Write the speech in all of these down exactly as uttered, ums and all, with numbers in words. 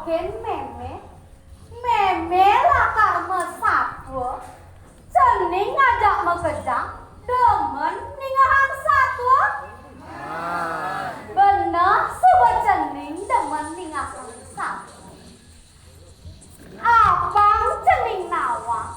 Kén mémé, mémé lakar masatua, cening ngajak makejang, demen ningehang satua. Beneh suba cening demen ningehang satua. Apang cening nawang,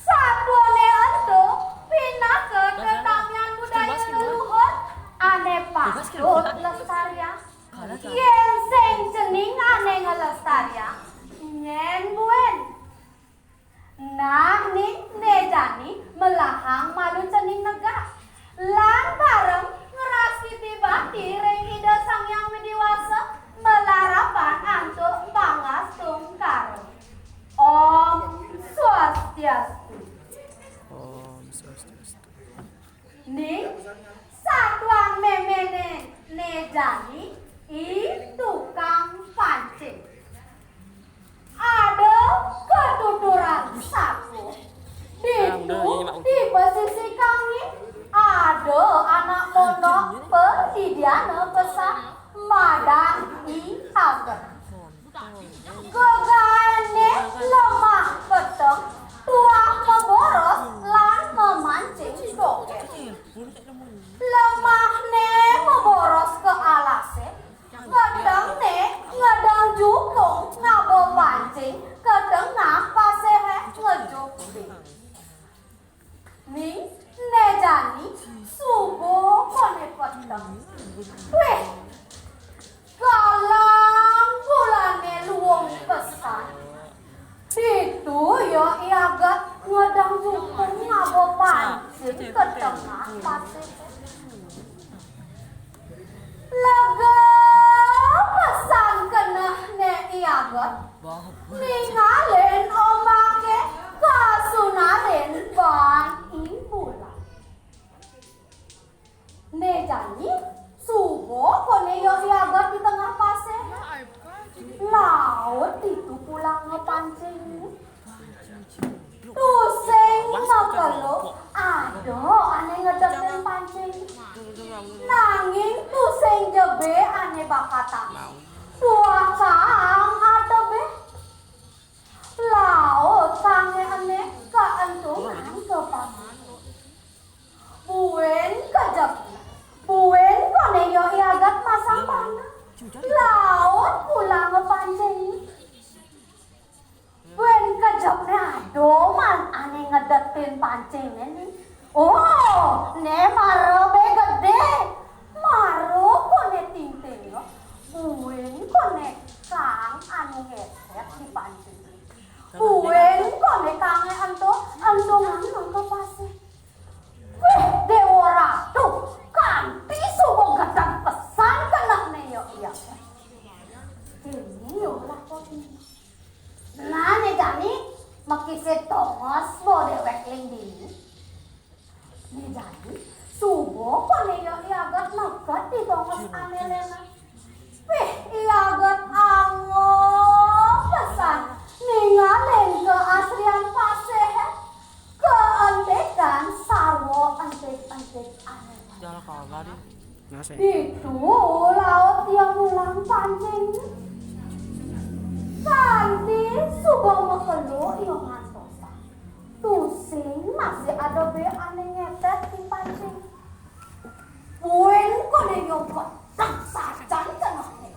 satuané ento pinaka tetamian budaya leluhur ané patut lestariang. Yén sing cening ané ngelestariang, nyén buin. Nah, ning né jani melahang malu cening negak. Lan bareng ngrastiti bakti ring Ida Sang Hyang Widi Wasa, malarapan antuk pangastungkara. Om Swastiastu. Om Swastiastu. Ning, satuan méméné né jani, i tukang pancing. Ada katuturan satua. Ditu di pesisi kangin, ada anak mondok padidiané pesan madan I Aget. Gegaéné lemah peteng, tuah maboros lan mamancing togét. Lemahné maboros ka alasé, petengné ngedeng jukung ngaba pancing ka tengah pasihé ngejuk béh. Ning, né jani, suba koné peteng. Wih, galang bulané luung pesan. Ditu ia I Aget ngedeng jukung ngaba pancing ka tengah pasihé. Lega pesan kenehné I Aget, ningalin ombaké kasunalin baan I Bulan. Né jani, suba koné ia I Aget di tengah pasih. Laut ditu pulangé pancing. Tusing makelo ada ané ngedetin pancing. Nanging tusing ja bé ané bakatang. Tuah kaang atebé. Laut kaangé ené kaentungan ka pasih. Buin kejep, buin koné ia I Aget masang panah. Laut pulangé pancing. Buin kejepné ada man ané ngedetin pancingné né. Oh, né mara bé gedé. Mara koné tingtingé. Buin koné kaang anu ngését di pancing. Buin koné kaangé ento, entungan ka pasih. Wih, Déwa Ratu, kanti suba gedeg pesan kenehné ia. Kéné ia lakon. Nah, né jani, makisib tongos ba déwék ling dini. Né jani, suba koné ia I Aget neked di tongos ané lénan. Wih, I Aget angob pesan ningalin kaasrian pasihé, kaentikan sarwa entik-entik ané. Jalan kagak deh. Ditu laut ia mulang pancing. Kanti suba makelo ia ngantosang. Tusing masih ada bé ané ngését di pancing. Buin koné ia gedeg sajan kenehné.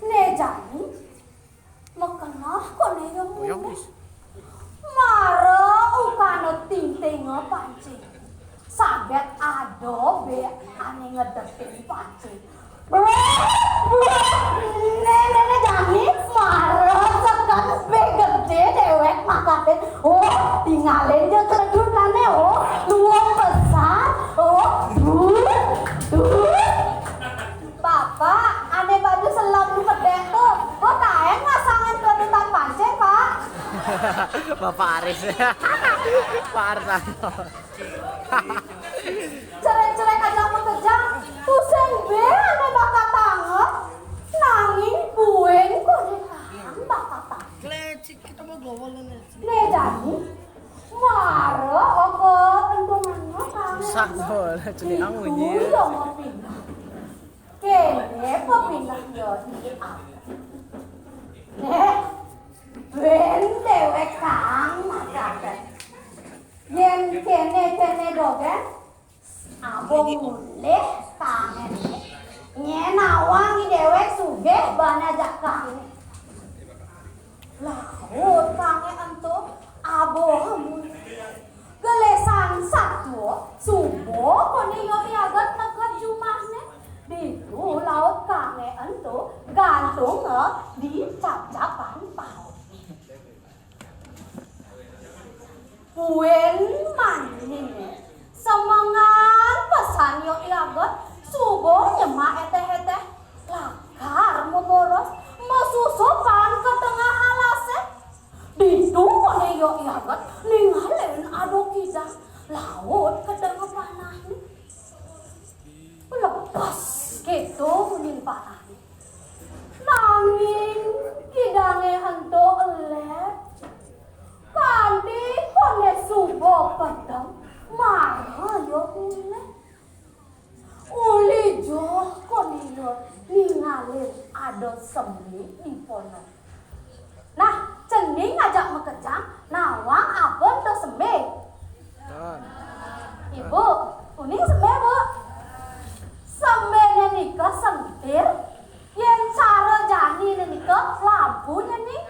Né jani, makeneh koné ia mulih. Mara ukana tingtinga pancing. Sabet ada bé ané ngedetin pancing. Né, né, né jani, mara seken bé gedé déwék makatin. Oh, tingalin ja keledunané, oh, luung pesan. Oh, duh, duh. Bapak, ané baju selem pedek to, ba kaén masangin keledutan pancing, Pak. Bapak Aris. Pak Arsanto. Cerek-cerek aja makejang, tusing bé ané bakatanga. Nanging buin koné kaang bakatanga. Né jani, mara oka entungan kaang. Susah to, lah, cenik amu. Ditu ia mapineh. Kéné pepineh ia. Gén, abo mulih kangen. Nyén nawang i déwék sugih bana jaka. Laut kangen ento abo mulih. Gelésan satua, suba koné Yo I Aget neked jumahné. Ditu laut kangen ento gantunga di capcapan paut. Buin maniné, semengan pesan Yo I Aget, suba nyemak étéh-étéh, lakar maboros, masusupan ka tengah alasé. Ditu koné Yo I Aget ningalin ada kidang laut kedengep panahné. Lepas kéto munyin panahné. Nanging kidangé ento elep. Kanti koné suba peteng mara ya ulih. Uli joh koné ningalin ada semé di pondok. Nah, cening ajak makejang, nawang apa ento semé? Ibu, uning semé, Bu? Seméné nika sentir, yén cara janiné nika lampuné nih.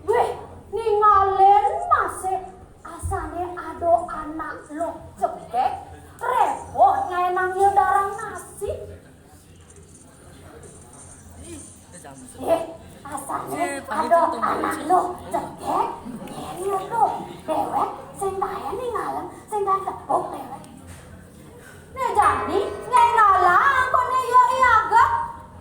Wih, ningalin masih asané ada anak luh cegek, repot ngaénang ya darang nasi. Eh, asané ada anak luh cegek, nyén ya tuh, déwék sing taén ningalin, sing taén tepuk déwék. Né jani, nyén ngalang koné ya I Aget,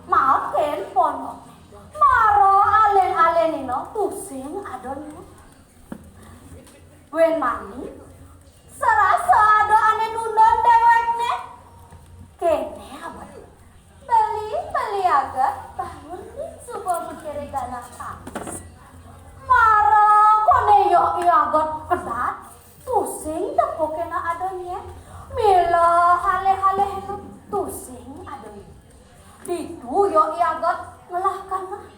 makin pondok. Mara alin-alin nina tusing ada nina. Buin mani, serasa ada ané nundun déwékné. Kéné abet. Beli, Beli Aget, bangun nih suba makiré galah tangan. Mara koné ya I Aget kedat, tusing tepuk kéné ada nyén. Mila halih-halih itu, tusing ada nyén. Ditu ya I Aget ngelah keneh.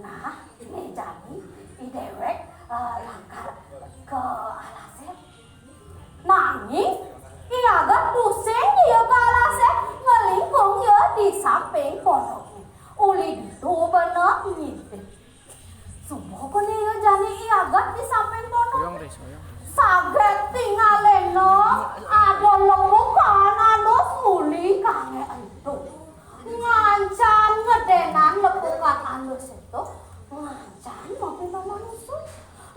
Nah, né jani, i déwék, eh, lakar ka alasé. Nanging, I Aget tusing ya ka alasé, ngelingkung ya di samping pondokné. Uli ditu bener ngintip. Suba koné ya jani I Aget di samping pondok. Saget tingalina ada lepukan andus uli kanggé ento. Ngancan ngedénan lepukan andus ento, ngancan mapindah manusa.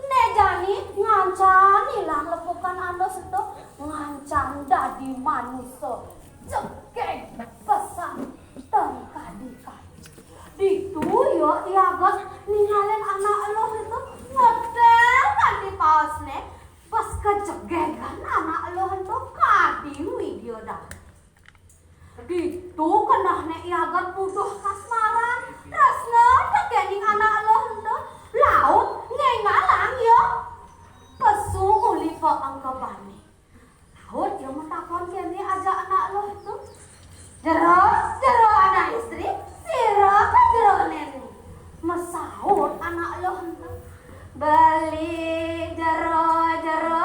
Né jani ngancan ilang lepukan andus ento, ngancan dadi manusa. Jegég pesan tengkadi-kadi. Ditu ya I Aget ningalin anak eluh ento ngedél kanti paosné, pas kajegégan anak eluh ento kadi widya dadi. Ditu kenehné I Aget buduh kasmaran, tresna tekéning anak eluh ento, laut ngéngalang ya pesu uli paengkebané. Laut ya matakon kéné ajak anak eluh ento. Jero, jero anak istri, sira ka jero néné. Masaut anak eluh ento. Beli jero-jero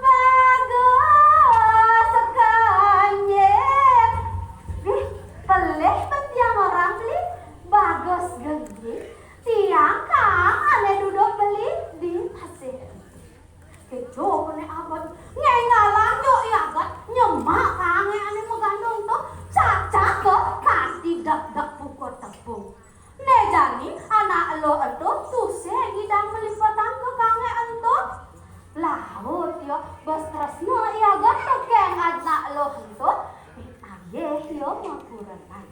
bagus kanyit. Ih, pelih pentiang orang beli bagus genggih. Tiang kang ané duduk beli di pasir. Kéto koné abet. Ngéngalang ya I Aget, nyemak kanggé ané magantung to, cacaka kanti deg-deg buka tepung. Né jani anak eluh ento tusing ngidang malipetan ka kanggé ento. Laut ya, bes tresna I Aget tekén anak eluh ento, nagih ya makurenan.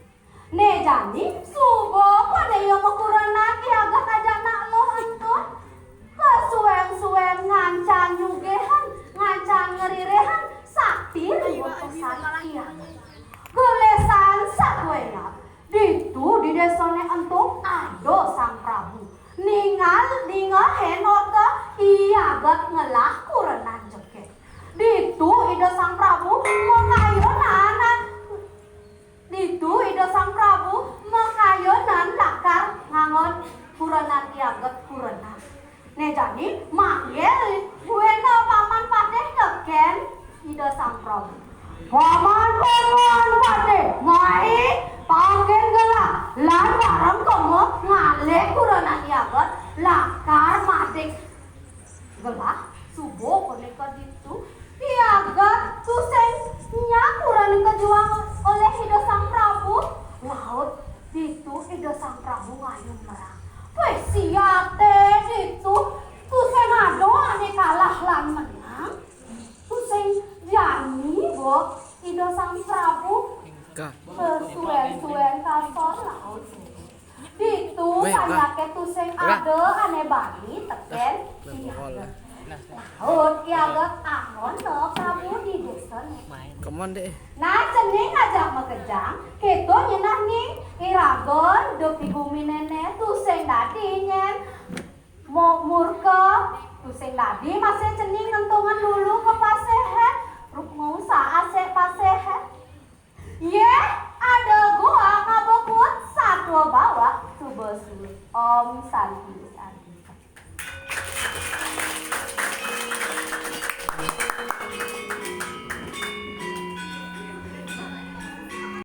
Né jani, suba pada ya makurenan I Aget ajak anak eluh ento. Kasuén-suén ngancan nyugihan, ngancan ngriréhan, sakti riwé pesan I Aget. Gelésan sakuéngat, ditu di désané ento ada Sang Prabu. Ningal, ningalin orta I Aget ngelah kurenan jegég. Ditu Ida Sang Prabu makayunan, ditu Ida Sang Prabu makayunan lakar ngangon kurenan I Aget kurenan. Né jani manggil buina Paman Patih. Dek kurenan I Ageng lakar madik gelah suba koné ka ditu. I Ageng tusing nyak kurenan kajuang olih Ida Sang Prabu. Laut ditu Ida Sang Prabu ngayun merag. Wéh, sia té ditu tusing ada ané kalah lan menang. Tusing jani ba Ida Sang Prabu. Suén-suén ka sor laut. Ditu panjaké tusing ada ané bani tekén I Ageng. Laut I Ageng angonan Prabu di désané. Nah, cening ajak makejang, kéto nyén nah, Ning. Iraga di guminé né tusing dadi nyén murka, tusing dadi masih cening nentungan lulu ka pasihé, rup ngusah asé pasihé. Yéh, ada goa ngaba kuat satua bawak suba suud. Om Santi Santi.